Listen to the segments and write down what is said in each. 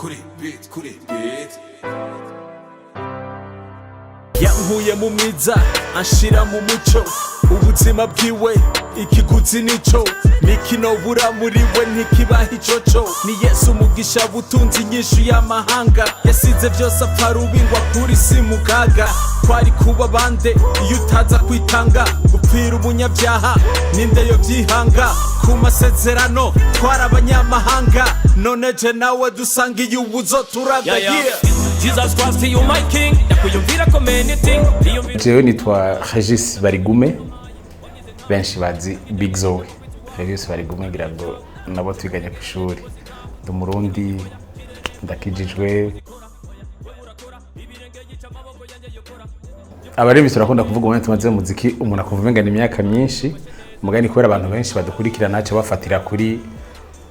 Kuri beat, kuri beat. Yankuye mu mwiza anshira mu muco. Ubuzima bwiwe ikiguzi nico nikinobura muri we ntikibaho icoco. Ni Yesu umugisha, butunzi, inyishu y'amahanga. Yasize vyose apfa rubingwa kuri si mu kaga. Twari kuba bande iyo utaza kwitanga gupfira umunyabyaha? Ninde yo vyihanga ku masezerano? Twari abanyamahanga, none je nawe dusangiye ubuzo turaga. Yeah. Jesus Christ, you my king. Ndakuyumvira ko many thing. Niyumvira. Jewe nitwa Regis Barigume, benshi bazi Big Zoe. Regis Barigume, ngira ngo nabo twiganye ku ishuri. Ndi Umurundi, ndakijijwe. Abaririmbyi turakunda kuvuga umwanya tumaze mu muziki, umuntu akumva umenga ni imyaka myinshi. Mugani kubera abantu benshi badukurikirana baca bafatira kuri,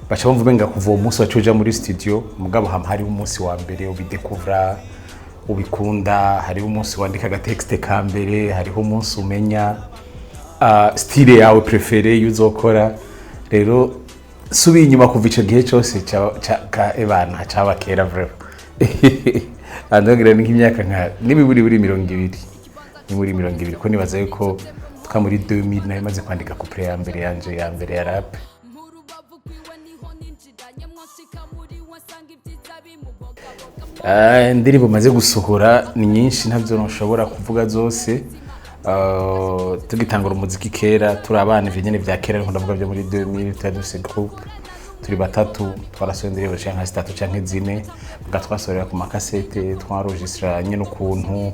baca bumva umenga kuva uwo munsi wacu uja muri studio. Mugabo hama hariho umunsi wa mbere ubidekuvura, ubikunda, hariho umunsi wandika agatexte ka mbere, hariho umunsi umenya style yawe préférée iyo uzokora. Rero subiye inyuma kuva ico gihe cyose ebana caba kera vraiment. Andogira ni nk'imyaka nka n'imiburi buri 20, ni muri 20, ko nibaza yuko twa muri 2000 nayo maze kwandika couplet ya mbere yanje, ya mbere ya rap. Mu rubavu rwiwe niho ninjiranyemwo, nshika muri we nsanga ibyiza bimubogaboga. Indirimbo maze gusohora ni nyinshi, ntabyo nshobora kuvuga zose. Tugitangura umuziki kera turi abana, ivyo nyene vya kera, ariko ndavuga byo muri 2000, twari dufise groupe turi batatu, twarasohoye indirimbo canke nka zitatu canke zine. Muga twasohorera ku makasete, twaregistra nyene ukuntu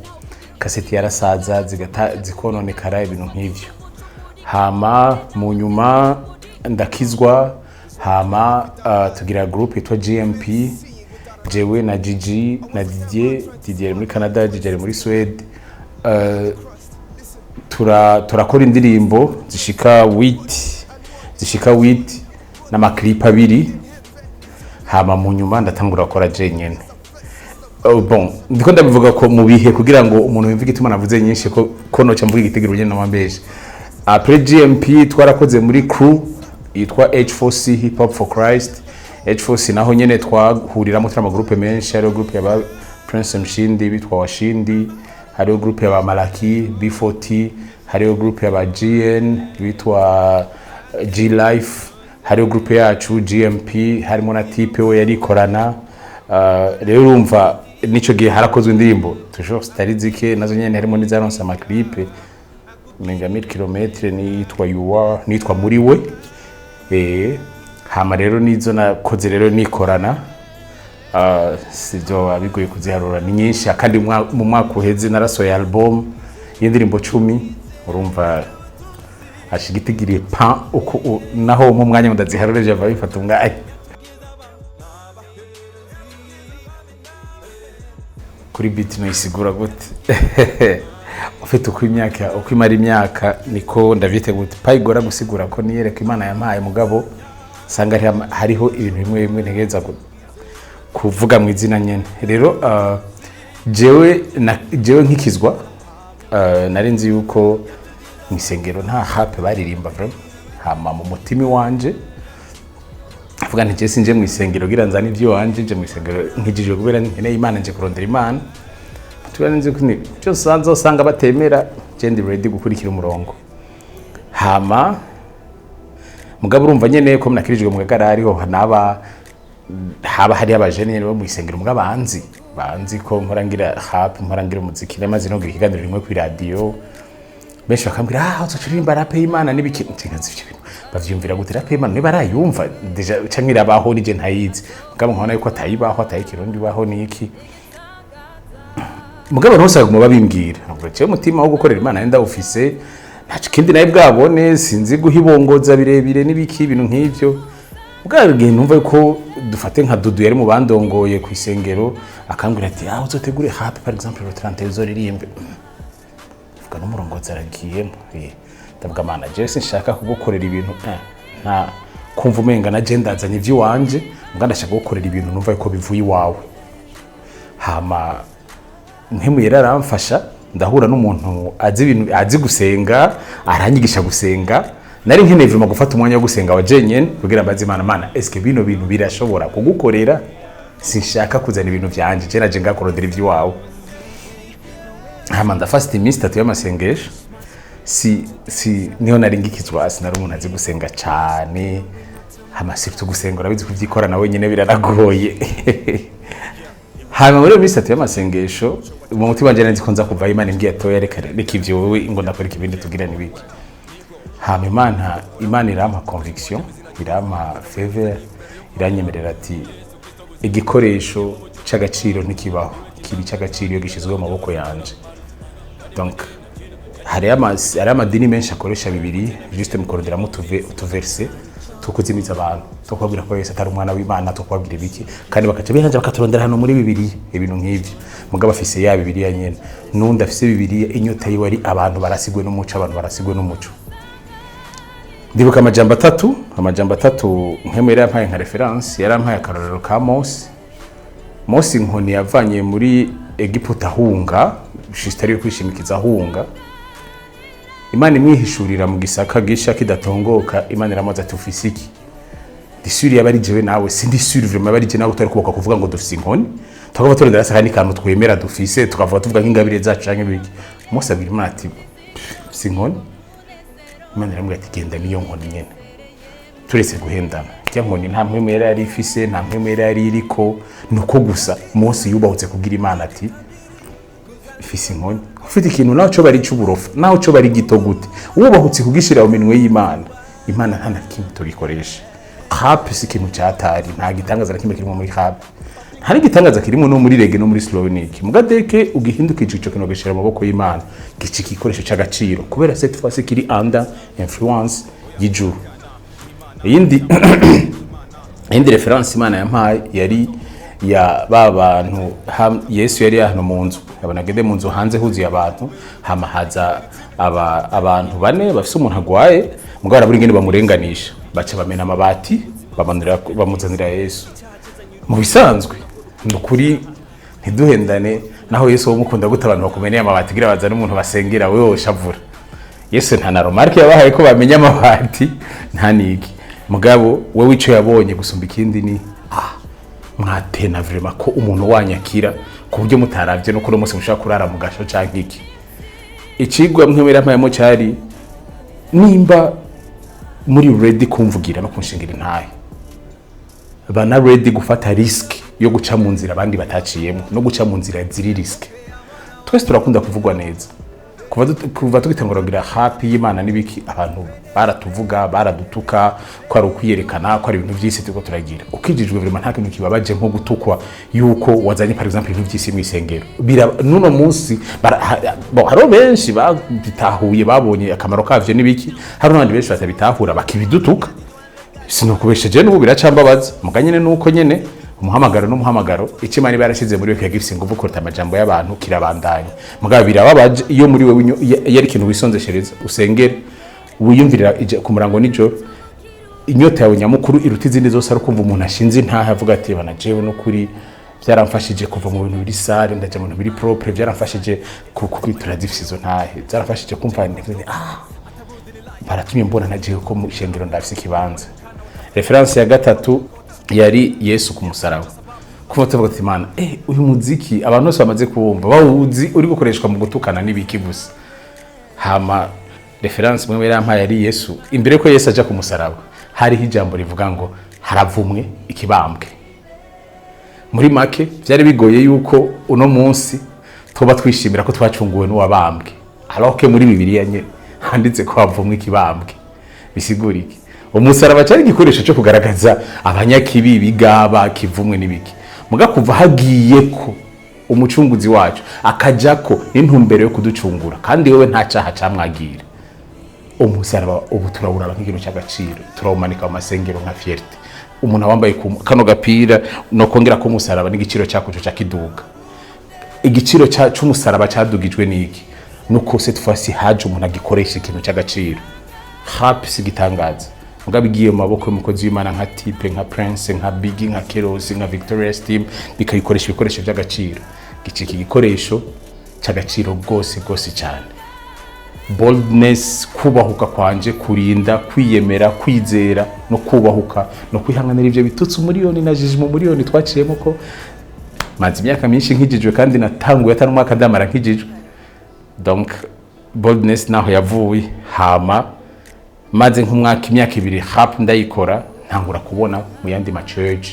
kasete yarasaza zigata zikononekara, ibintu nk'ivyo. Hama mu nyuma ndakizwa, hama tugira groupe yitwa GMP, jewe na Gigi na Didier. Didier ari muri Canada, Gigi ari muri Swede. Turakora indirimbo zishika huit, zishika huit n'amaklipe abiri. Hama mu nyuma ndatangura gukora jenyene. Oh, bon, ndiko ndabivuga ko mu bihe kugira ngo umuntu yumve igituma navuze nyinshi, ko noca mvuga igitegero nyene namambeshe. Après GMP twarakoze muri crew yitwa H4C, Hip Hop for Christ. H4C naho nyene twahuriramo turi amagroupe menshi. Hariho groupe yaba Prince Mshindi bitwa Washindi, hariho groupe yaba Malaki B4T, hariho groupe yaba GN bitwa G Life, hariho groupe yacu GMP, harimo na Tipe we yarikorana. Rero urumva nico gihe harakozwe indirimbo toujours zitari zike, nazo nyene harimo n'izaronse amaklipe, menga 1000 km niyitwa You nitwa muri we. Hama rero nizo nakoze rero nikorana, sivyo bigoye kuziharura, ni nyinshi. Kandi mu mwaka uheze narasohoye album y'indirimbo 10. Urumva ashigitigiriye pa uko naho mu mwanya ndaziharure java bifata umwanya. Kuri beat noyisigura gute? Ufite uko imyaka, uko imara imyaka, niko ndavyite gute? Payigora gusigura ko niyereka Imana yampaye, mugabo usanga hariho ibintu bimwe bimwe ntegereza kuvuga mu izina nyene. Rero jewe nkikizwa, nari nzi yuko mu isengero nta rap baririmba vraiment. Hama mu mutima wanje avuga nti: "Je sinje mu isengero kugira nzane ibyo wanje, nje mu isengero nkijijwe kubera nkeneye Imana, nje kurondera Imana." Tuba nzi ko ni byose usanga batemera, je ndi ready gukurikira umurongo. Hama mugabo urumva nyene ko mnakirijwe mu gagara, hariho naba haba hari abajene nyene bo mu isengero, mugabo banzi ko mpora ngira rap, mpora ngira umuziki. Namaze no kugira ikiganiro rimwe kuri radio, benshi bakambwira: "Ah, uzoca uririmba rap y'Imana n'ibiki?" Nzi ivyo bintu bavyumvira gute? Rap y'Imana niba arayumva déjà canke irabaho nije ntayizi? Mugabo nkabona yuko atayibaho, atayikirundi ibaho niki. Mugabo ntose baguma babimbwira, ntabwo cyo umutima wo gukorera Imana ndawufise, ntaco kindi nawe bwabone, sinzi guhibongoza birebire n'ibiki, ibintu nk'ivyo. Mugabo igihe numva yuko dufate nka Dudu yari mu bandongoye ku isengero, akambwira ati: "Ah, uzotegure rap, par exemple le 31 uzoririmbe." Vuga n'umurongozi aragiyemo. Ndavuga: "Mana, jewe sinshaka kugukorera ibintu nta kumva umenga na je ndazanye ivy'iwanje, muga ndashaka gukorera ibintu numva yuko bivuye iwawe." Hama mpemu yari aramfasha, ndahura n'umuntu azi ibintu, azi gusenga, aranyigisha gusenga. Nari nkeneye vraiment gufata umwanya wo gusenga wa jenyene kugira mbaze Imana: "Mana, eske bino bintu birashobora kugukorera?" Sinshaka kuzana ibintu vyanje, je naje ngakurondera ivy'iwawe. Hama ndafasita iminsi 3 y'amasengesho. Si niho nari ngikizwa, sinari umuntu azi gusenga cane. Hama surtout gusenga urabizi kuvyikora nawe nyene biranagoye. Hama muri iyo minsi 3 y'amasengesho, mu mutima wanje nari nzi ko nza kuvayo Imana imbwiye atoya: "Reka reka ivyo, wowe ngo ndakora ibindi, tugira n'ibiki." Hama Imana irampa conviction, irampa faveur, iranyemerera ati: "Igikoresho c'agaciro ntikibaho kibi c'agaciro iyo gishizwe mu maboko yanje." Donc hariyo amadini menshi akoresha bibiri juste mu kuronderamo utuverse two kuzimiza abantu, two kubabwira ko Yesu atari umwana w'Imana, two kubabwira ibiki, kandi bakaca bihanja bakaturondera hano muri Bibiliya ibintu nk'ivyo. Mugabo afise ya Bibiliya nyene, n'undi afise Bibiliya, inyota yiwe ari abantu barasigwe n'umuco, abantu barasigwe n'umuco. Ndibuka amajambo atatu nkemu yari yampaye nka référence. Yarampaye akarorero ka Mose. Mose, inkoni yavanye muri Egiputa ahunga, juste ariyo kwishimikiza ahunga, Imana imwihishurira mu gisaka gisha kidatongoka. Imana iramubaza ati: "Ufise iki?" Ndi sûr yaba ari jewe nawe, sindi sûr vraiment, yaba ari jewe nawe utari kubaka kuvuga ngo dufise inkoni, tukaba turondera saka n'ikantu twemera dufise, tukavuga tuvuga nk'ingabire zacu canke ibiki. Mose abwira Imana ati: "Mfise inkoni." Imana iramubwira ati: "Genda niyo nkoni nyene." Turetse guhendana, rya nkoni nta mpwemu yari ifise, nta mpwemu yari iriko, nuko gusa Mose yubahutse kubwira Imana ati: "Ifise inkoni." Ufite ikintu naho cyo bari cy'uburofa, naho cyo bari gito gute, wubahutse kugishira mu minwe y'Imana, Imana nta na kimwe tugikoresha. Rap si ikintu cyatari, nta gitangaza na kimwe kirimo muri rap, nta n'igitangaza kirimo no muri reggae no muri slownic. Mugadeke ugihindukije ico kintu ugashira mu maboko y'Imana, gicika igikoresho cy'agaciro kubera cette fois kiri under influence y'ijuru. Iyindi référence Imana yampaye yari ya ba bantu Yesu yari hano mu nzu, abona agende mu nzu, hanze huzuye abantu. Hama haza abantu bane bafise umuntu agwaye, mugabo barabura ingene bamurenganisha, baca bamena amabati, bamuzanira Yesu. Mu bisanzwe ni ukuri, ntiduhendane, naho Yesu wo mukunda gute, abantu bakumeneye amabati kugira bazane umuntu basengera, wewe woshavura. Yesu nta na remarque yabahaye ko bamenya amabati, nta niki. Mugabo wewe ico yabonye gusumba ikindi ni: "Ah, mwatena vraiment ko umuntu wanyakira ku buryo mutaravye no kuri umunsi mushaka kurara mu gasho canke iki." Icigwa mwe mpayemo cari: nimba muri ready kumvugira no kunshingira intahe, bana ready gufata risque yo guca mu nzira abandi bataciyemo no guca mu nzira ziri risque. Twese turakunda kuvugwa neza. Kuva tugitangura kugira happy y'Imana n'ibiki, abantu baratuvuga, baradutuka ko ari ukwiyerekana, ko ari ibintu vy'isi turiko turagira. Ukijijwe vraiment, nta kintu kibabaje nko gutukwa yuko wazanye par exemple ibintu vy'isi mw'isengero. Nuno munsi bon, hariho benshi babitahuye, babonye akamaro kavyo n'ibiki, hari n'abandi benshi batabitahura bakibidutuka. Sinokubesheje, n'ubu biracambabaza. Muga nyene nuko nyene umuhamagaro n'umuhamagaro, icyo Imana iba yarashize muri we kiba gifise ingufu kuruta amajambo y'abantu, kirabandanya. Mugabo birababaje iyo muri wewe iyo ari ikintu wisonzeshereza, usengere, wiyumvirira ku murango nijoro, inyota yawe nyamukuru iruta izindi zose ari ukumva umuntu ashinze intahe avuga ati: "Bana, jewe n'ukuri byaramfashije kuva mu bintu biri sale ndaja mu bintu biri propre, byaramfashije turazifise izo ntahe, byarafashije kumva ah baratumye mbona na jewe ko mu ishengero ndafise ikibanza." Référence ya gatatu yari Yesu ku musaraba. Kuva tuvuga ati: "Imana, uyu muziki abantu bose bamaze kuwumva, bawuzi uri gukoreshwa mu gutukana n'ibiki gusa." Hama référence mwe yarampaye yari Yesu. Imbere ko Yesu aja ku musaraba, hariho ijambo rivuga ngo: "Haravumwe ikibambwe." Muri make byari bigoye yuko uno munsi tuba twishimira ko twacunguwe n'uwabambwe, alors que muri Bibiliya nye handitse ko havumwe ikibambwe. Bisigura iki? Umusaraba cyari igikoresho cyo kugaragaza abanyakibi, bigaba, kivumwe n'ibiki. Muga kuva hagiye ko umucunguzi wacu akaja ko n'intumbero yo kuducungura, kandi wewe nta cyaha camwagira, umusaraba ubu turawuraba nk'ikintu cy'agaciro, turawumanika mu masengero nka fierté. Umuntu wambaye kano gapira no kongera ko umusaraba n'igiciro cyako cyo kiduga. Igiciro c'umusaraba cadugijwe n'iki? Nuko cette fois-ci haje umuntu agikoresha ikintu cy'agaciro. Rap si igitangaza, mugabo igiye mu maboko y'umukozi w'Imana nka Type, nka Prince, nka Biggie, nka Kerosi, nka Victorious Team, bikayikoresha ibikoresho by'agaciro, gicika igikoresho cy'agaciro rwose rwose cyane. Boldness, kubahuka kwanje, kurinda kwiyemera, kwizera no kubahuka no kwihanganira ivyo bitutsi umuriyoni na jiji mu muriyoni twaciyemo, ko maze imyaka myinshi nkijijwe kandi natanguye atari umwaka ndamara nkijijwe. Donc boldness naho yavuye. Hama maze nk'umwaka, imyaka 2 rap ndayikora, ntangura kubona mu yandi ma church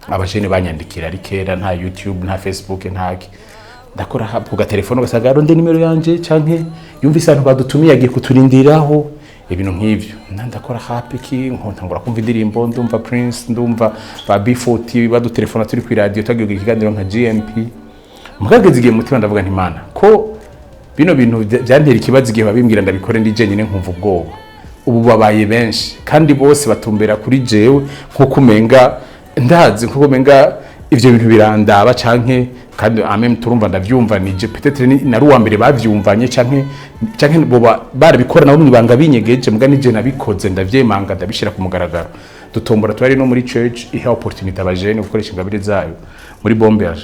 abajene banyandikira. Ari kera, nta YouTube, nta Facebook, ntaki. Ndakora rap ku gatelefone, ugasanga aronde nimero yanje canke yumvise abantu badutumiye agiye kuturindiraho, ibintu nk'ivyo. Ndakora rap iki, ntangura kumva indirimbo, ndumva Prince, ndumva ba B40 badutelefona turi ku radio, tugiye ikiganiro nka GMP. Mugageze igihe mutima ndavuga nti: "Mana, ko bino bintu byantera ikibazo igihe babimbwira ndabikore ndi jenyine, nkumva ubwoba. Ubu babaye benshi kandi bose batumbera kuri jewe, nkuko umenga ndazi, nkuko umenga ivyo bintu birandaba." Canke kandi ameme turumva ndavyumva nije, peut-être nari uwa mbere bavyumvanye, canke boba barabikora nabo mwibanga binyegeje, muga nije nabikoze, ndavyemanga, ndabishira ku mugaragaro. Dutombora twari no muri church iha opportunity abajene gukoresha ingabire zayo muri Bomberge.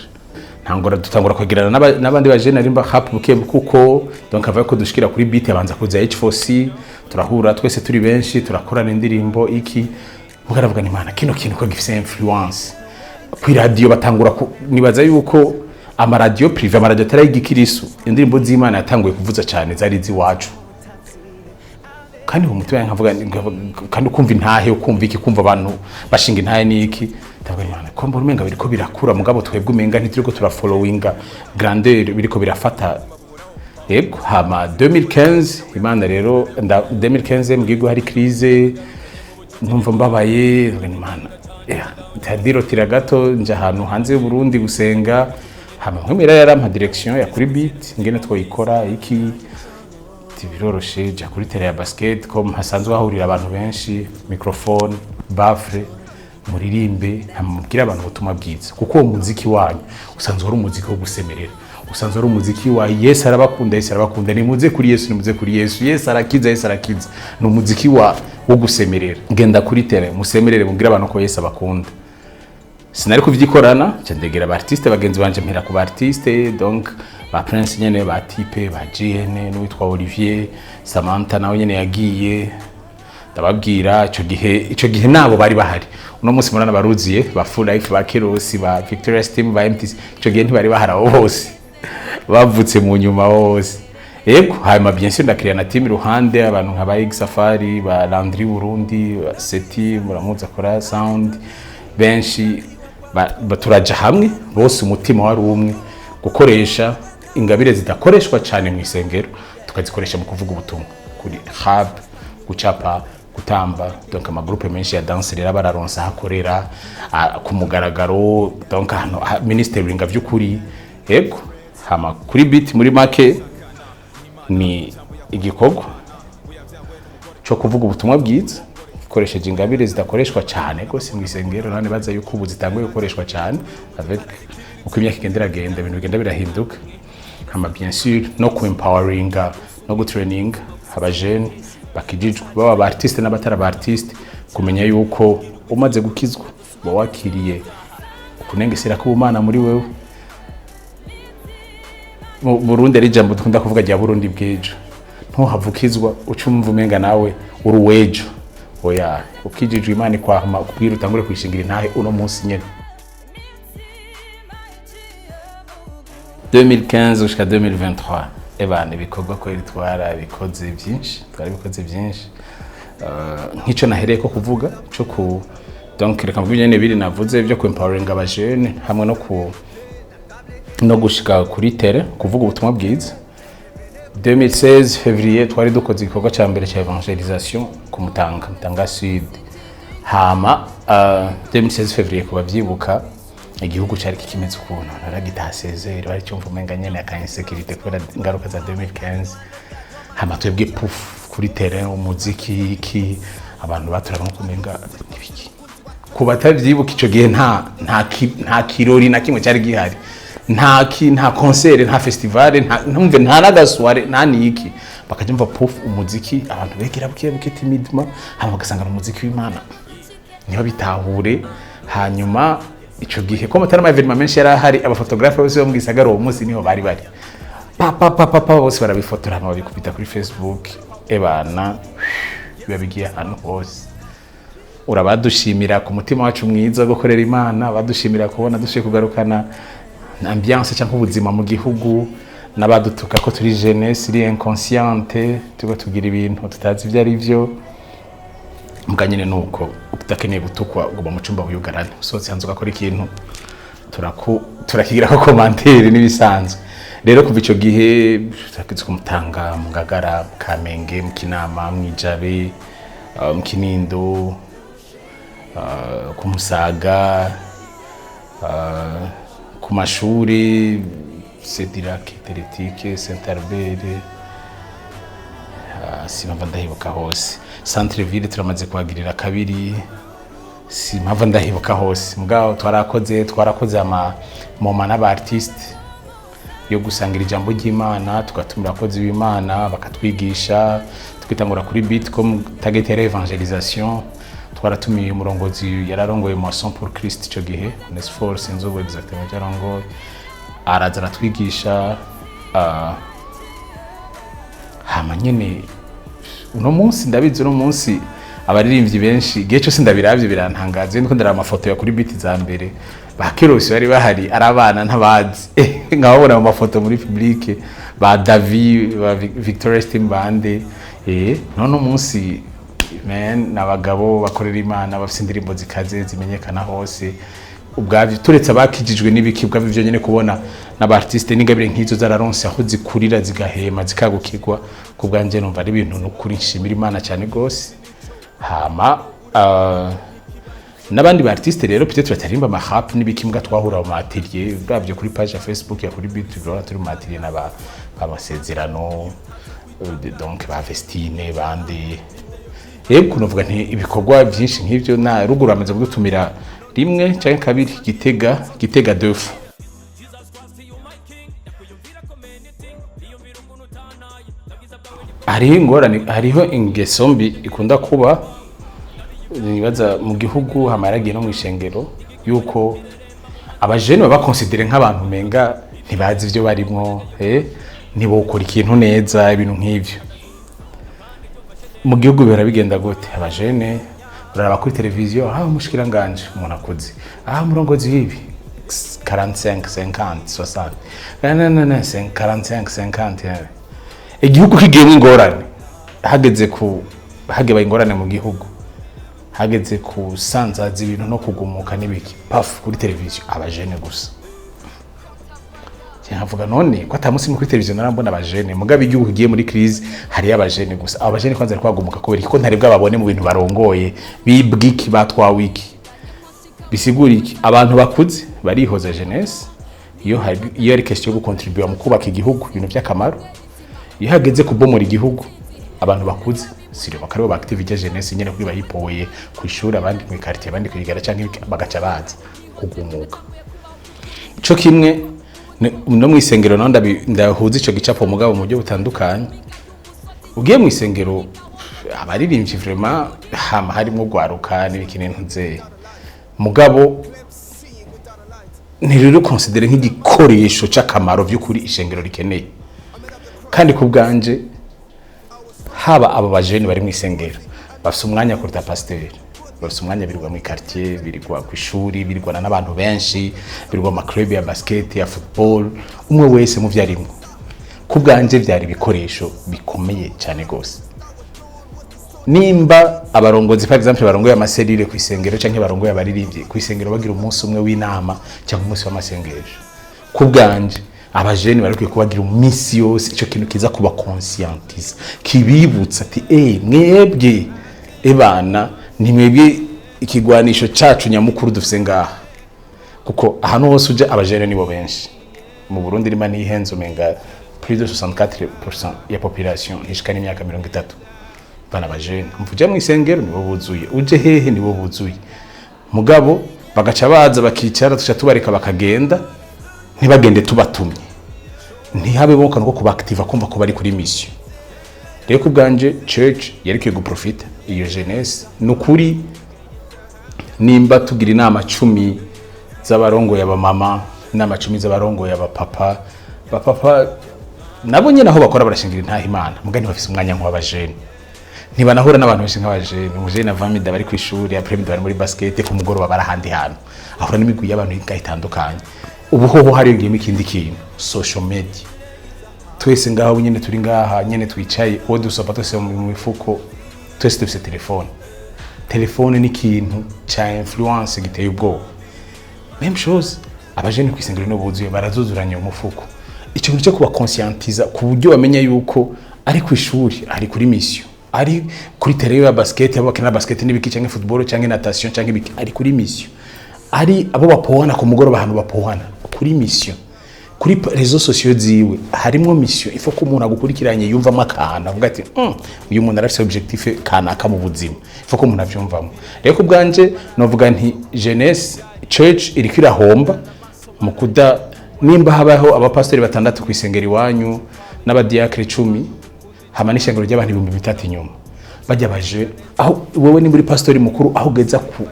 Ntangura, dutangura kwegerana n'abandi bajene arimba rap buke, kuko donc avuga ko dushikira kuri beat abanza kuza H4C, turahura twese turi benshi, turakorana indirimbo iki. Mugaravuga ni: "Mana, kino kintu ko gifise influence ku radio." Batangura nibaza yuko amaradiyo privé, amaradiyo atari ay'igikirisu, indirimbo z'Imana yatanguye kuvuza cyane zari iziwacu. Kandi mu mutima nkavuga, kandi ukumva intahe, ukumva iki, kumva abantu bashinga intahe n'iki. Ndavuga: "Imana, ko mbona umenga biriko birakura, mugabo twebwe umenga ntituriko turafollowinga grandeur biriko birafata." Yego. Hama 2015, Imana rero 2015 mbwirwa hari crise, numva mbabaye, ndavuga nti: "Imana." Ndirotira gato, nja ahantu hanze y'u Burundi gusenga. Hama nkwemera yarampa direction ya kuri beat ingene twoyikora iki. Ati: "Biroroshe, jya kuri terrain ya basket, ko hasanzwe hahurira abantu benshi, microphone, baffle, muririmbe, mubwire abantu ubutumwa bwiza, kuko uwo muziki wanyu usanzwe ari umuziki wo gusemerera, usanzwe ari umuziki wa Yesu arabakunda, Yesu arabakunda, nimuze kuri Yesu, nimuze kuri Yesu, Yesu arakiza, Yesu arakiza. Ni umuziki wo gusemerera. Genda kuri terrain musemerere, mubwire abantu ko Yesu abakunda." Sinari kuvyikorana, nca ndegera aba artiste bagenzi banje, mpera ku ba artiste, donc ba Prince nyene, ba Type, ba GN n'uwitwa Olivier Samantha nawe nyene yagiye. Ndababwira ico gihe nabo bari bahari. Uno munsi murana baruziye, ba Full Life, ba Kirosi, ba Victorious Team, ba MTC. Ico gihe ntibari bahari abo bose, bavutse mu nyuma bose. Yego. Hanyuma bien sûr ndakiriya na team iruhande, abantu nka ba X Safari, ba Landry Burundi, ba Seti muramuzi akora sound, benshi turaja hamwe bose, umutima wari umwe: gukoresha ingabire zidakoreshwa cyane mu isengero, tukazikoresha mu kuvuga ubutumwa kuri rap, gucapa, gutamba. Donc amagroupe menshi ya danse rero bararonsa ahakorera ku mugaragaro, donc ahantu ministering vy'ukuri. Yego. Hama kuri beat, muri make, ni igikorwa cyo kuvuga ubutumwa bwiza gikoresheje ingabire zidakoreshwa cyane rwose mu isengero. None baza yuko ubu zitanguye gukoreshwa cyane avec uko imyaka igenda iragenda, ibintu bigenda birahinduka. Hama bien sûr no ku empoweringa no gutraining abajene bakijijwe, baba aba artiste n'abatari aba artiste, kumenya yuko umaze gukizwa uba wakiriye ukunengesera k'ubumana muri wewe. Mu Burundi ari ijambo dukunda kuvuga rya Burundi bw'ejo. Ntuhavukizwa uca umva umenga nawe uri uw'ejo. Oya, ukijijwe Imana ikwahuma kubwira utangure kwishingira intahe uno munsi nyene. 2015 gushika 2023, ebana, ibikorwa kweri twarabikoze byinshi, twarabikoze byinshi. Nk'ico nahereye ko kuvuga cyo ku, donc reka mvuge nyene biri navuze byo ku empowering abajene hamwe no gushika kuri terrain kuvuga ubutumwa bwiza. 2016 février twari dukoze igikorwa cya mbere cya évangélisation ku Mutanga, Mutanga Sud. Hama 2016 février, kuba byibuka, igihugu cyari kikimeze ukuntu, naragitaha sezeri, bari cyumva umenga nyene aka insécurité kubera ingaruka za 2015. Hama twebwe puf, kuri terrain, umuziki iki, abantu baturaba nko kumenga ibiki. Ku batavyibuka, ico gihe nta kirori na kimwe cyari gihari, nta concert, nta festival, nta ntumve, nta n'agasware, nta niki. Bakajya mva puf, umuziki, abantu begera buke buke, timidement, hama bagasanga umuziki w'Imana niho bitahure. Hanyuma ico gihe ko amatara, ama événement menshi yari ahari, abaphotographe bose bo mu gisagara uwo munsi niho bari. Papa, papa, papa, bose barabifotora, hama babikubita kuri Facebook. Ebana, biba bigiye ahantu hose. Urabadushimira ku mutima wacu mwiza wo gukorera Imana, badushimira kubona dushoboye kugarukana ambiance cyangwa ubuzima mu gihugu, n'abadutuka ko turi jeunesse iri inconsciente, turiko tugira ibintu tutazi ibyo ari byo. Mbwa nyine nuko udakeneye gutukwa, uguma mu cumba wiyugarane. Usohotse hanze ugakora ikintu, turakigirako commentaire, n'ibisanzwe. Rero kuva ico gihe turakize kumutanga mu Ngagara, mu Kamenge, mu Kinama, mw'Ijabe, mu Kinindo, ku Musaga, ku mashuri Cedirac, Teretike, Saint Albert, simpava ndahibuka hose. Centre ville turamaze kuhagirira kabiri, simpava ndahibuka hose. Mugabo twarakoze ama moments n'aba artiste yo gusangira ijambo ry'Imana, tugatumira abakozi b'Imana bakatwigisha. Twitangura kuri beat comme target ya évangélisation. Twaratumiye umurongozi yararongoye Moisson pour Christ ico gihe, Onesphore, sinzi ubu exactement ibyo arongoye, araza aratwigisha. Hama nyene uno munsi, ndabizi, uno munsi abaririmbyi benshi, igihe cyose ndabiravye birantangaza. Iyo ndiko ndaraba amafoto ya kuri beat za mbere, ba Kerosi bari bahari ari abana ntabazi, nkababona mu mafoto muri public, ba Davi, ba Victorious Team, bande. None umunsi, man, n'abagabo bakorera Imana, bafite indirimbo zikaze zimenyekana hose. Ubwabyo, turetse abakijijwe n'ibiki, ubwabyo byo nyene kubona n'aba artiste n'ingabire nk'izo zararonse aho zikurira, zigahema, zikagukirwa, ku bwanje numva ari ibintu n'ukuri nshimira Imana cyane gose. Hama n'abandi ba artiste rero peut-être batarimba ama rap n'ibiki, mbwa twahura mu atelier. Uravye kuri page ya Facebook ya kuri beat, urabona turi mu atelier n'aba bamasezerano, donc ba Vestine, bande. Yego, kunovuga nti ibikorwa byinshi nk'ivyo na ruguru amaze kudutumira rimwe cyangwa kabiri, Gitega, Gitega deux fois. Jesus Christ, you my king. Ndakwiyumvira ko anything. Niyumvira ukuntu utanaye. Ndabwiza bwawe ni Hariho ingorane, hariho ingeso mbi ikunda kuba, nibaza mu gihugu, hama yaragiye no mu ishengero, yuko abajene baba considéré nk'abantu menga ntibazi ibyo barimwo, ntibokora ikintu neza, ibintu nk'ivyo. Mu gihugu bihora bigenda gute? Abajene uraraba kuri televiziyo, ah, umushikiranganje, umuntu akuze, ah, umurongozi w'ibi, 45, 50, 60, na na na na 45, 50. Igihugu kigiyemo ingorane, hageze ku hagebaye ingorane mu gihugu, hageze kusanzaza ibintu no kugumuka n'ibiki, paf, kuri televiziyo abajene gusa. Nkavuga none ko ata munsi kuri televiziyo narambona abajene, mugabe igihugu kigiye muri crise hariyo abajene gusa. Abo bajene kwanza ariko bagumuka kubera iki? Ko ntari bwababone mu bintu barongoye? Bibwa iki? Batwawe iki? Bisigura iki? Abantu bakuze barihoza jeunesse iyo hari, iyo ari question yo gukontribuer mu kubaka igihugu, ibintu by'akamaro. Iyo hageze kubomora igihugu, abantu bakuze sire bakaribo ba activité jeunesse nyene kuri bayipoye ku ishuri, abandi mu quartier, abandi kwigara, canke bagaca baza kugumuka. Co kimwe no mu isengero naho ndahuza ico gicapo, mugabo mu buryo butandukanye. Ugiye mu isengero, abaririmbyi vraiment hama harimo gwaruka n'ibiki n'intuze, mugabo ntiruri considéré nk'igikoresho c'akamaro vy'ukuri ishengero rikeneye. Kandi ku bwanje, haba abo bajene bari mu isengero bafise umwanya kuruta pasiteri, bafise umwanya, birirwa muri quartier, birirwa ku ishuri, birirwana n'abantu benshi, birirwa mu maclub ya basket, ya football, umwe wese mu vyo arimwo. Ku bwanje vyari ibikoresho bikomeye cyane gose. Nimba abarongozi, par exemple, barongoye amaserire ku isengero canke barongoye abaririmbyi ku isengero, bagira umunsi umwe w'inama cyangwa umunsi w'amasengesho, ku bwanje abajene bari kwiye kubagira iminsi yose ico kintu kiza kuba conscientise, kibibutsa ati: "Eh, mwebwe ebana, ni mwebwe ikigwanisho cacu nyamukuru dufise ngaha." Kuko ahantu hose uje, abajene nibo benshi mu Burundi. Rima nihenze, umenga plus de 64% ya population ntishika n'imyaka 30, bana bajene. Mvuje mu isengero nibo buzuye, uje hehe nibo buzuye, mugabo bagaca baza bakicara, tuca tubareka bakagenda, ntibagende tubatumye, ntihabe bo kantu ko kubaactiva, kumva ko bari kuri mission. Rero ku bwanje, church yari ikwiye guprofita iyo jeunesse. Ni ukuri, nimba tugira inama 10 z'abarongoye abamama, inama 10 z'abarongoye abapapa, bapapa Nabo nyene aho bakora barashingira intaha Imana, muga ntibafise umwanya nk'uw'abajene, ntibanahura n'abantu benshi nk'abajene. Umujene avant-midi bari ku ishuri, après-midi bari muri basket, ku mugoroba bari ahandi hantu, ahura n'imigwi y'abantu ingahe itandukanye. Ubu hoho hariyongeyemo ikindi kintu, social media. Twese ngaho nyene turi ngaha nyene twicaye, uwo dusopa twese mu mifuko, twese dufise telefone. Telefone ni ikintu ca influence giteye ubwoba. Même chose, abajene kw'isengero no buzuye, barazuzuranya umufuko. Ico kintu cyo kubaconscientiza ku buryo bamenya yuko ari ku ishuri, ari kuri mission, ari kuri terrain ya basket, abo bakina basket n'ibiki, canke football, canke natation, canke ibiki, ari kuri mission, ari abo bapohana ku mugoroba, ahantu bapohana kuri mission, kuri réseaux sociaux ziwe harimwo mission. Ifo ko umuntu agukurikiranye yumvamo akantu, avuga ati: uyu muntu arafise objectif kanaka mu buzima." Ifo ko umuntu avyumvamo. Rero ku bwanje novuga nti jeunesse church iriko irahomba mu kuda. Nimba habaho abapastori batandatu kw'isengero iwanyu n'abadiakre 10, hama n'ishengero ry'abantu 3000 inyuma, bajya baje aho wewe ni muri pastori mukuru, aho ugeza ku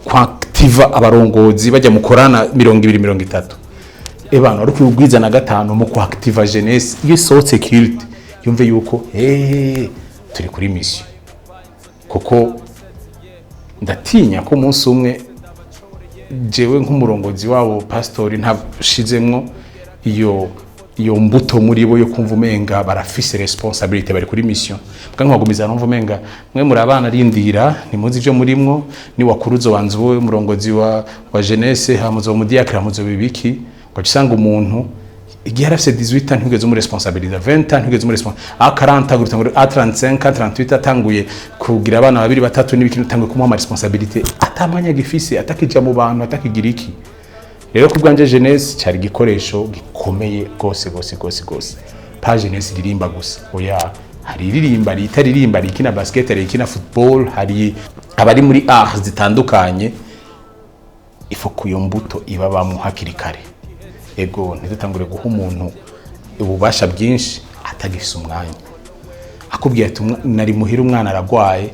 kwactiva abarongozi bajya mukorana 20, 30, ebana wari kubwiza na gatanu mu kwactiva jeunesse. Iyo isohotse culte, yumve yuko turi kuri mission, kuko ndatinya ko umunsi umwe jewe nk'umurongozi wabo pastori ntashizemwo iyo mbuto muri bo yo kumva umenga barafise responsabilité, bari kuri mission, bwa nkagumiza numva umenga mwe muri abana, rindira, ntimuzi ivyo murimwo, ni wakuruzo wanzu wowe umurongozi wa jeunesse, hamuzo mu diacre, hamuzo bibiki. Ugaca usanga umuntu igihe arafise 18 ans ntugeze umuresponsabiliza, 20 ans ntugeze umuresponsabiliza, a 40 gutangura, a 35, 38 atanguye kugira abana babiri, batatu n'ibiki, utanguye kumuha ama responsabilité atamanya gifise, atakija mu bantu, atakigira iki. Rero ku bwanje jeunesse cyari igikoresho gikomeye gose gose gose gose. Pas jeunesse iririmba gusa, oya. Hari iririmba, hari itaririmba, hari ikina basket, hari ikina football, hari abari muri arts zitandukanye. Ifo ku iyo mbuto ibabamwo hakiri kare. Ego, ntidutangure guha umuntu ububasha bwinshi atagifise umwanya. Akubwiye ati: "Nari muhira, umwana aragwaye,"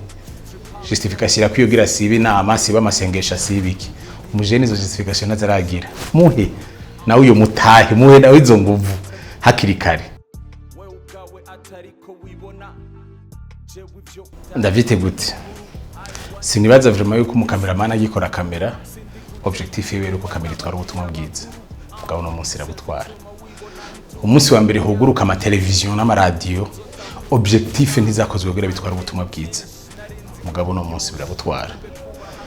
justification irakwiyogira, siba inama, siba amasengesho, siba iki. Umujene izo justification ntazaragira. Muhe nawe uyo mutahe, muhe nawe izo nguvu hakiri kare. Wewe ubwawe atariko wibona jewe ivyo. Ndavyite gute? Sinibaza vraiment yuko umukameramani agikora kamera, objectif yiwe ari uko kamera itwara ubutumwa bwiza. Mugabo uno munsi irabutwara. Umunsi wa mbere huguruka amateleviziyo n'amaradiyo, objectif ntizakozwe kugira bitwara ubutumwa bwiza. Mugabo uno munsi birabutwara.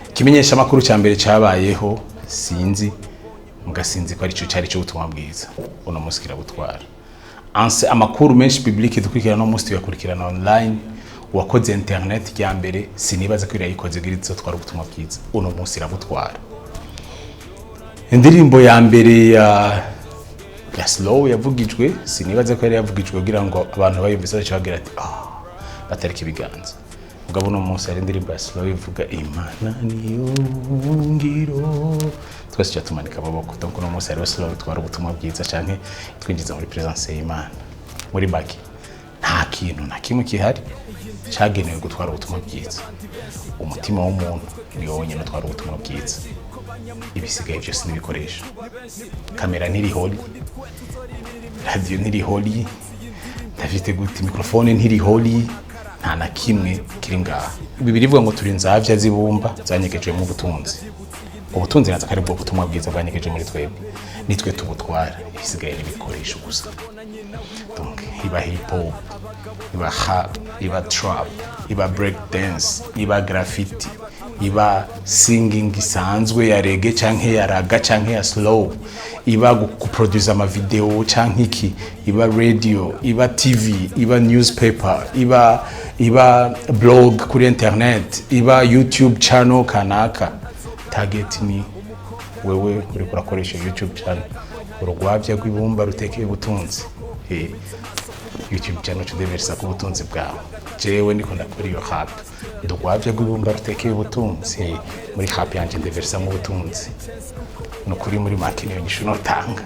Ikimenyesha amakuru cya mbere cyabayeho, sinzi, mugasinzi ko arico cyari cyo ubutumwa bwiza, uno munsi kirabutwara. Anse amakuru menshi public dukurikirana no munsi tuyakurikirana online. Uwakoze internet rya mbere, sinibaza ko irayikoze kugira izotwara ubutumwa bwiza. Uno munsi irabutwara. Indirimbo ya mbere ya slow yavugijwe, sinibaza ko yari yavugijwe kugira ngo abantu bayumvise bace bagira ati: "Ah," batarika ibiganza. Mugabo uno munsi hari indirimbo ya slow ivuga "Imana niyo ngiro", twese tuca tumanika amaboko. Donc uno munsi hariho slow itwara ubutumwa bwiza canke twinjiza muri presence y'Imana. Muri make, nta kintu na kimwe kihari cagenewe gutwara ubutumwa bwiza. Umutima w'umuntu niwo wonyine utwara ubutumwa bwiza, ibisigaye byose n'ibikoresho. Kamera ntirihori, radiyo ntirihori, ndafite gute, mikrofone ntirihori, nta na kimwe kiri ngaha. Bibiri ivuga ngo turi inzavya z'ibumba zanyegejwemo ubutunzi. Ubutunzi naza ko ari bwo butumwa bwiza bwanyegeje muri twebwe, nitwe tubutwara, ibisigaye n'ibikoresho gusa. Donc iba hip hop, iba rap, iba trap, iba break dance, iba graffiti, iba singing isanzwe ya reggae canke ya ragga canke ya slow, iba guproduce ama video canke iki, iba radio, iba TV, iba newspaper, iba blog kuri internet, iba YouTube channel kanaka, target ni wewe uriko urakoresha YouTube channel, urugwavya rw'ibumba rutekeye ubutunzi. YouTube channel cudeversa ku butunzi bwawe. Jewe ndiko ndakora iyo rap, ndugwavya rw'ibumba rutekeye ubutunzi. Muri rap yanje ndeversamo ubutunzi. Ni ukuri, muri make niyo nyishu notanga.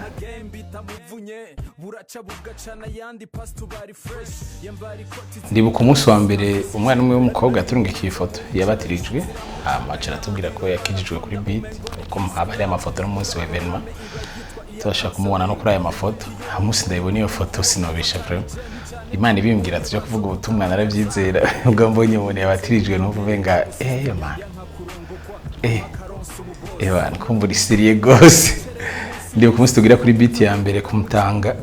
Bitamuvunye buraca bugacana ayandi, pastor bari fresh, yambara ikoti. Ndibuka umunsi wa mbere umwana umwe w'umukobwa yaturungikiye ifoto yabatirijwe, hama aca aratubwira ko yakijijwe kuri beat, ko haba hari amafoto n'umunsi wa événement. Tubasha kumubona no kuri aya mafoto. Nta munsi ndayibona iyo foto, sinobesha vraiment. Imana ibimbwira tuja kuvuga ubutumwa, narabyizera. Ubwo mbonye umuntu yabatirijwe, numva umenga man, bana, kumva uri sérieux gose. Ndibuka umunsi tugira kuri beat ya mbere kumutanga,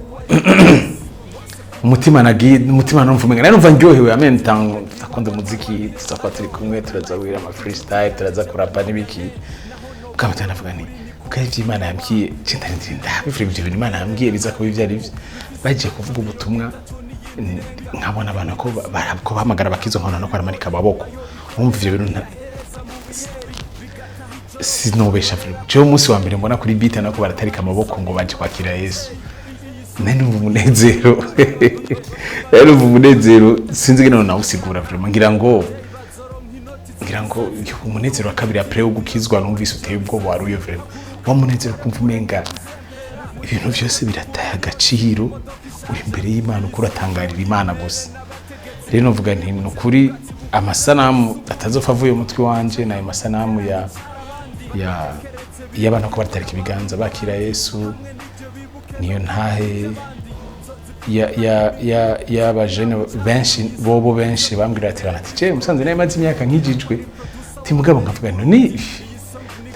umutima nagiye, umutima numva umenga nari numva ndyohewe. Amen, tango akunda umuziki, tuza kuba turi kumwe, turaza kugira ama freestyle, turaza kurapa n'ibiki. Bwamutana navuga nti kuko ivyo Imana yambwiye, je ndarindira ndabivuga ivyo bintu Imana yambwiye biza kuba ivyo ari byo. Bagiye kuvuga ubutumwa, nkabona abantu ko ko bahamagara bakizo, nkabona no baramanika amaboko. Wumva ivyo bintu sinobesha vraiment. Jewe umunsi wa mbere mbona kuri beat nako baratarika amaboko ngo baje kwakira Yesu, nari numva umunezero, nari numva umunezero sinzi ingene nawusigura vraiment. Ngira ngo umunezero wa kabiri après wo gukizwa numvise uteye ubwoba wari uyo vraiment, wa munezero kumva umenga ibintu byose birataye agaciro, uri imbere y'Imana uko uratangarira Imana gusa. Rero novuga nti ni ukuri amasanamu atazopfa avuye mu mutwe wanje ni ayo masanamu ya y'abantu ko baratarika ibiganza bakira Yesu. Niyo ntahe ya ya ya y'abajene benshi, bobo benshi bambwira ati bana, ati je musanze nayo maze imyaka nkijijwe, ati mugabo nkavuga nti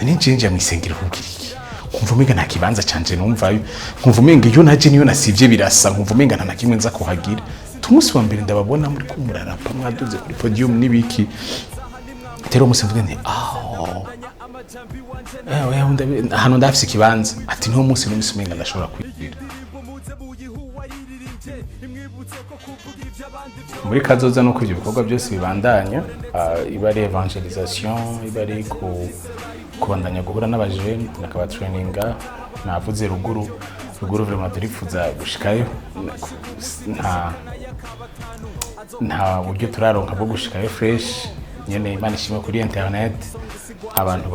ni nje mu isengero kugira iki? Nkumva umenga nta kibanza canje numvayo, nkumva umenga iyo naje niyo nasivye birasa, nkumva umenga nta na kimwe nza kuhagira. Umunsi wa mbere ndababona muri ko murarapa, mwaduze kuri podium n'ibiki, rero umunsi mvuga nti ah, oya, ahantu ndafise ikibanza, ati niho munsi n'umunsi umenga ndashobora kwinjira muri kazoza. Nuko ibyo bikorwa byose bibandanya, iba ari évangélisation, iba ari kubandanya guhura n'abajene nakabatraininga. Navuze ruguru, ruguru vraiment turifuza gushikayo. Nta buryo turaronka bwo gushikayo fresh nyene. Imana ishimwe, kuri internet abantu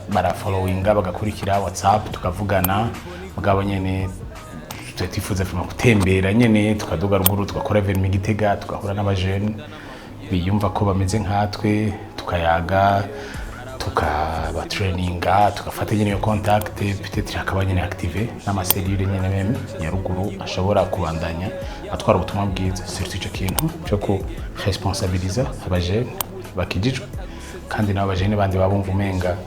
bara followinga, bagakurikira WhatsApp, tukavugana. Mugabo nyene tuba twifuza vraiment gutembera nyene, tukaduga ruguru, tugakora événement Gitega, tugahura n'abajene biyumva ko bameze nkatwe, tukayaga, tukabatraininga, tugafata nyene iyo contact, peut-être hakaba nyene active n'ama cellules nyene même ya ruguru ashobora kubandanya atwara ubutumwa bwiza, surtout ico kintu cyo ku responsabiliza abajene bakijijwe, kandi nabo abajene bandi babumva umenga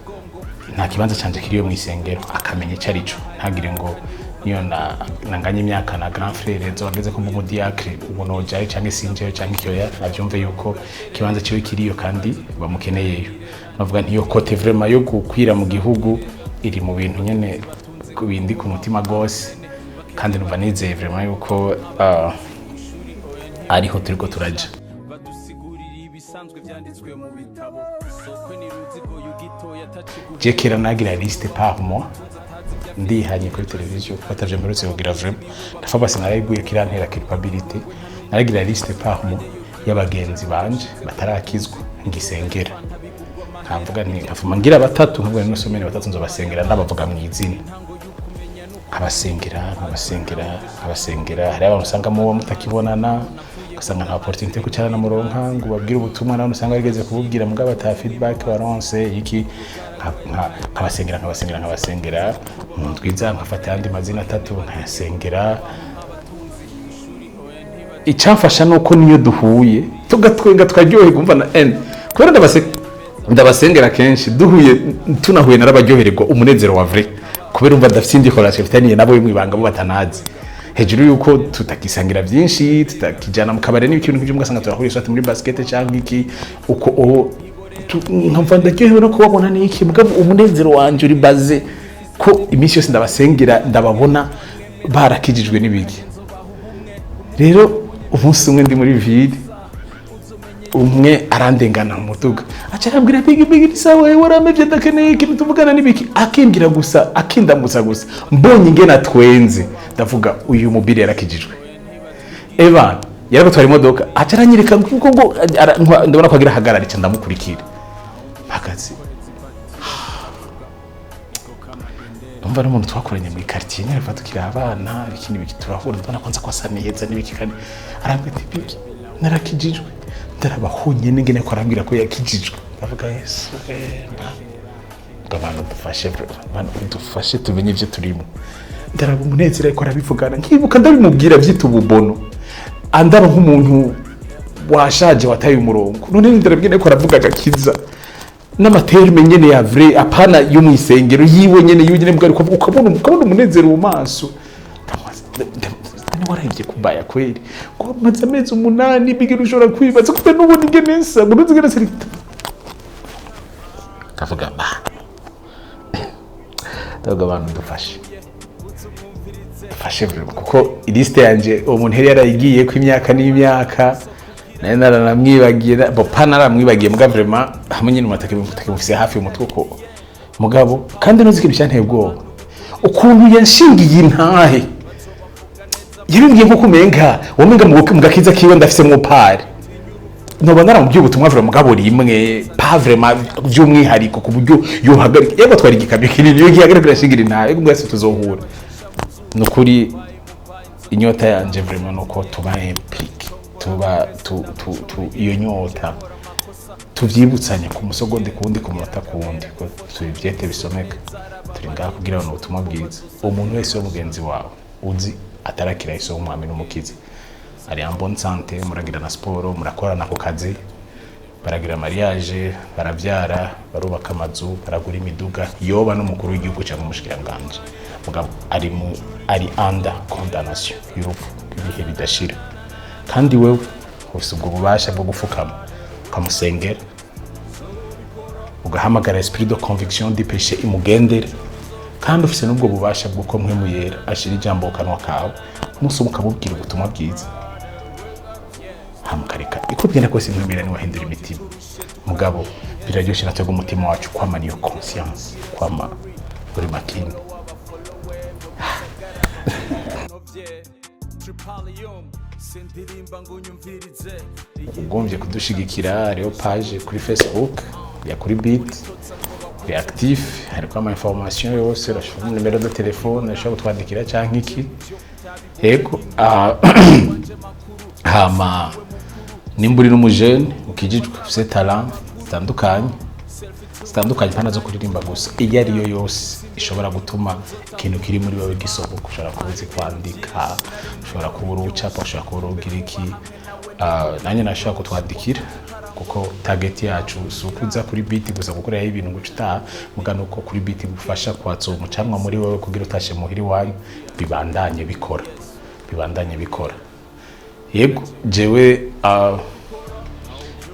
nta kibanza canje kiriyo mu isengero, akamenya icyo arico, ntagire ngo niyo na nanganye imyaka na grand frère nzo bageze ko mu diacre ubu nojayo canke sinjeyo canke ikyoya, avyumve yuko ikibanza ciwe kiriyo kandi bamukeneyeyo. Navuga nti iyo côté vraiment yo gukwira mu gihugu iri mu bintu nyene bindi ku mutima gose, kandi numva nizeye vraiment yuko ariho turiko turaja. Badusigurira ibisanzwe byanditswe mu bitabo, sokwe ni ruzigo yugitoya ataciguye. Je kera nagira liste par mois, ndihanye kuri televiziyo kuko atavyo mperutse kugira vraiment, ndafa basi narayiguye kirantera culpabilité. Naragira liste par mois y'abagenzi banje batarakizwa ngisengera, nkavuga nti nkafuma ngira batatu, nkavuga nti nosomene batatu nzobasengera, ndabavuga mu izina, nkabasengera, nkabasengera, nkabasengera. Hari abantu usanga muba mutakibonana, ugasanga nta opportunité yo kwicarana muronka ngo ubabwire ubutumwa, nawe usanga warigeze kububwira mugabo ata feedback baronse iki. Nkabasengera, nkabasengera, nkabasengera mu ndwiza, nkafata ayandi mazina atatu nkayasengera. Icyamfasha ni uko niyo duhuye tugatwenga, tukaryoherwa, umva na en kubera ndabasengera kenshi, duhuye, tunahuye narabaryohererwa umunezero wa vrai, kubera umva ndafite indi relation mfitaniye nabo yo mwibanga bo batanazi, hejuru yuko tutakisangira byinshi, tutakijana mu kabari n'ibintu nk'ibyo, ugasanga turahuriye soit muri basket cyangwa iki uko nkamva ndaryohewe no kubabona n'iki. Mugabo umunezero wanje uri baze ko iminsi yose ndabasengera, ndababona barakijijwe n'ibiki. Rero umunsi umwe ndi muri ville, umwe arandengana mu muduga, aca arambwira: "Bigi, Bigi, ni sawa, waramevye, ndakeneye ikintu tuvugana n'ibiki." Akimbwira gusa, akindamutsa gusa, mbonye ingene atwenze, ndavuga uyu mubiri yarakijijwe. Evan yaragutwara imodoka, aca aranyereka ngo ndabona ko agira ahagarara, ica ndamukurikira mpagaze, umva n'umuntu twakoranye muri quartier nyine tukiri abana, ibiki n'ibiki, turahura, ndabona ko nza ko asa neza n'ibiki, kandi arambwira ati: "Bigi, narakijijwe." Ndarabahunye n'ingene ko arambwira ko yakijijwe, ndavuga: "Yesu we, ngo abantu dufashe bro, abantu dufashe tumenye ibyo turimo." Ndaraba umunezero ariko arabivugana, nkibuka ndabimubwira vyita ububono, andaba nk'umuntu washaje wataye umurongo. None ndarabwira ariko aravuga agakiza n'ama termes nyene ya vrai, apana yo mw'isengero, yiwe nyene, yiwe nyene mbwa, ariko ukabona umunezero mu maso. Ndamubaza: "Warahevye kubaya kweri?" Ngo maze amezi 8. Bigira ushobora kwibaza kuko n'ubundi ingene nsa, ngo nuzi ingene nsa. Ndavuga ba, ndavuga abantu dufashe, dufashe vraiment, kuko liste yanje uwo muntu yari yarayigiye ko imyaka n'imyaka, nari naranamwibagiye. Bo pa naramwibagiye, muga vraiment hamwe nyine umatake mufise hafi umutwe ko mugabo. Kandi nuzi ikintu cyanteye ubwoba, ukuntu yanshingiye intahe, yabimbwiye nkuko umenga womenga mu gakiza kiwe ndafisemwo part. Noba naramubwiye ubutumwa vraiment, mugabo rimwe, pas vraiment by'umwihariko ku buryo yohagarika, yego twari igikamyo kinini, iyo gihagarika irashingira intahe, yego mwese tuzohura. Nukuri inyota yanje vraiment nuko tuba impliqué, tuba tu, tu, tu, iyo nyota tuvyibutsanya ku musogonde ku wundi, ku munota ku wundi, ko tubivyete bisomeka. Turi ngaha kugira ngo ubutumwa bwiza, umuntu wese wo mugenzi wawe uzi atarakira Yesu w'umwami n'umukiza, ari en bonne santé, muragira na siporo, murakorana ku kazi, baragira mariage, baravyara, barubaka amazu, baragura imiduga, yoba n'umukuru w'igihugu cyangwa umushikiranganji, mugabo ari under condamnation y'urupfu rw'ibihe bidashira. Kandi wewe ufise ubwo bubasha bwo gufukama ukamusengera, ugahamagara esprit de conviction du péché imugendere, kandi ufise n'ubwo bubasha bw'uko Mpwemu Yera ashira ijambo mu kanwa kawe, umunsi umwe ukamubwira ubutumwa bwiza, hamukareka iko bigenda kose. Mpwemu Yera niwe ahindura imitima. Mugabo biraryoshe natwe umutima wacu kwama niyo conscience, kwama uri makini. Novye Tripalium, sindirimba ngo unyumvirize. Ugombye kudushigikira, hariho page kuri Facebook ya Kuri Beat Reactif, hariko ama information yose, urashobora numéro de téléphone, urashobora kutwandikira canke iki. Yego, hama nimba uri n'umujene ukijijwe, ufise talent zitandukanye zitandukanye, pana zo kuririmba gusa, iyo ariyo yose ishobora gutuma ikintu kiri muri wowe gisohoka, ushobora kuba uzi kwandika, ushobora kuba uri ucapa, ushobora kuba uri ugira iki, nanjye nashobora kutwandikira, kuko target yacu si ukuza kuri Beat gusa gukoreraho ibintu guca utaha, muga nuko kuri Beat gufasha kwatsa umucanwa muri wowe kugira utashe muhira iwanyu bibandanye bikora, bibandanye bikora. Yego, jewe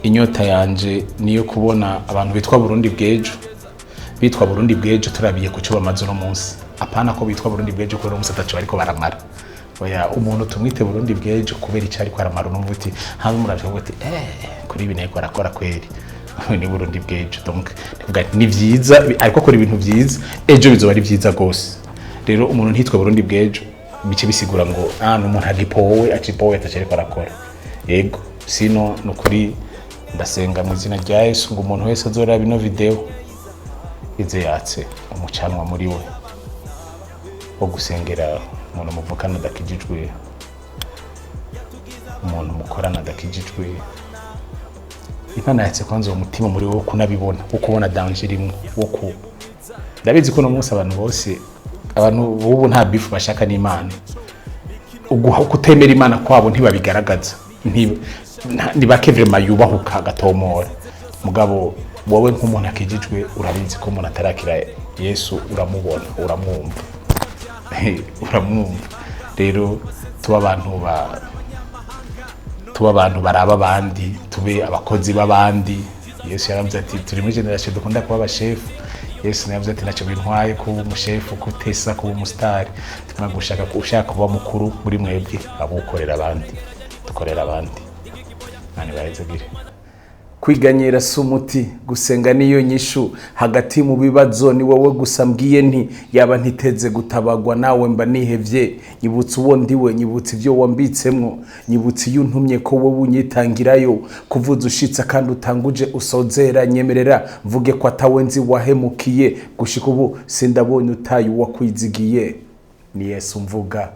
inyota yanje niyo kubona abantu bitwa Burundi bw'ejo bitwa Burundi bw'ejo, turabiye ku cyo bamaze uno munsi, apana ko bitwa Burundi bw'ejo kubera umunsi ataco bariko baramara. Oya, umuntu tumwite Burundi bw'ejo kubera icyo ariko aramara. Uno uti hanze muravye uti kuri ibi nteko arakora kweri, ni Burundi bw'ejo. Donc nivuga ni vyiza, ariko akora ibintu vyiza, ejo bizoba ari vyiza gose. Rero umuntu ntitwe Burundi bw'ejo bice bisigura ngo ni umuntu agipowe, acipowe ataco ariko arakora. Yego, sino nukuri ndasenga mu izina rya Yesu ngo umuntu wese azoraba ino video ize yatse umucanwa muri we wo gusengera umuntu muvukana adakijijwe, umuntu mukorana adakijijwe. Imana yatse kwanza uwo mutima muri wowe wo kunabibona, wo kubona danger imwe, wo ku ndabizi ko uno munsi abantu bose, abantu bubu nta bifu bashaka n'Imana. Kutemera Imana kwabo ntibabigaragaza, ni bake vraiment yubahuka agatomora. Mugabo wowe nk'umuntu akijijwe urabizi ko umuntu atarakira Yesu uramubona, uramwumva, uramwumva. Rero tuba abantu baraba abandi, tube abakozi b'abandi. Yesu yaravuze ati turi muri génération dukunda kuba abashefu. Yesu yavuze ati ntacyo bintwaye kuba umushefu, kutesa kuba umusitari, tumwe gushaka ushaka kuba mukuru muri mwebwe abukorera abandi. Dukorera abandi. Mani barezegire. Kwiganyira si umuti, gusenga niyo nyishu. Hagati mu bibazo ni wowe gusa mbwiye nti yaba ntiteze gutabagwa nawe mba nihevye. Nyibutse uwo ndiwe, nyibutse ibyo wambitsemwo, nyibutse iyo untumye ko wowe unyitangirayo kuvuza ushitsa kandi utanguje usozera. Nyemerera mvuge ko atawe nzi wahemukiye gushika ubu, sindabonye utaye uwakwizigiye. Ni Yesu mvuga.